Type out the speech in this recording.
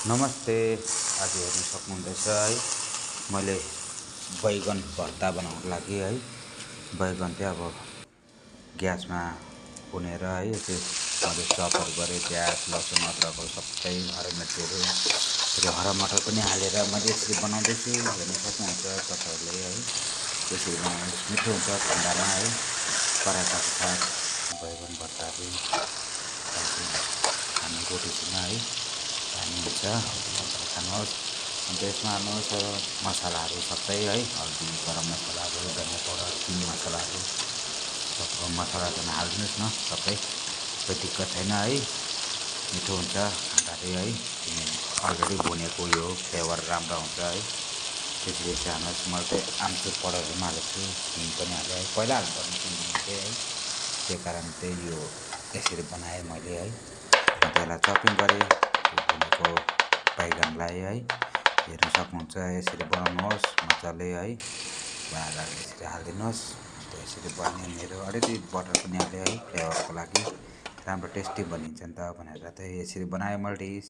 नमस्ते। आज हेर्न सक्नुहुँदैछ है मैले बैगन भर्ता बनाउनको लागि है बैगन चाहिँ अब ग्यासमा भुनेर है यसरी मैले चपहरू गरेँ। प्याज लसुन अदरकहरू सबै हरियो मिर्चीहरू फेरि हरा मटर पनि हालेर मैले यसरी बनाउँदैछु। हेर्न सक्नुहुन्छ तपाईँहरूले है यसरी बनाउनुहोस्, मिठो हुन्छ ठन्डामा है। पराठाको साथ बैगन भर्ताहरू खानु रोटीसँग है दामी हुन्छ। मजाले खानुहोस्। अन्त यसमा हाल्नुहोस् मसलाहरू सबै है, हल्दी, गरम मसलाहरू, धनियाँ पाउडर, चिनी मसलाहरू सब मसला चाहिँ हालिदिनुहोस् न सबै। कोही दिक्कत छैन है, मिठो हुन्छ खाँदाखेरि है। किनभने अलरेडी भुनेको यो फ्लेभर राम्रो हुन्छ है। त्यसरी चाहिँ हाल्नुहोस्। मैले चाहिँ आमचुर पाउडरहरू पनि हालेको छु, हिङ पनि हालेँ है। पहिला हाल्नुपर्ने थियो हिङ चाहिँ है, त्यही कारण चाहिँ यो यसरी बनाएँ मैले है। त्यसलाई चपिङ गरेँ भुनेको बैगनलाई है। हेर्न सक्नुहुन्छ यसरी बनाउनुहोस् मजाले है। बनाएर यसरी हालिदिनुहोस्। अन्त यसरी बन्ने मेरो अलिकति बटर पनि हालेँ है फ्लेभरको लागि, राम्रो टेस्टी बनिन्छ नि त भनेर चाहिँ यसरी बनाएँ मैले।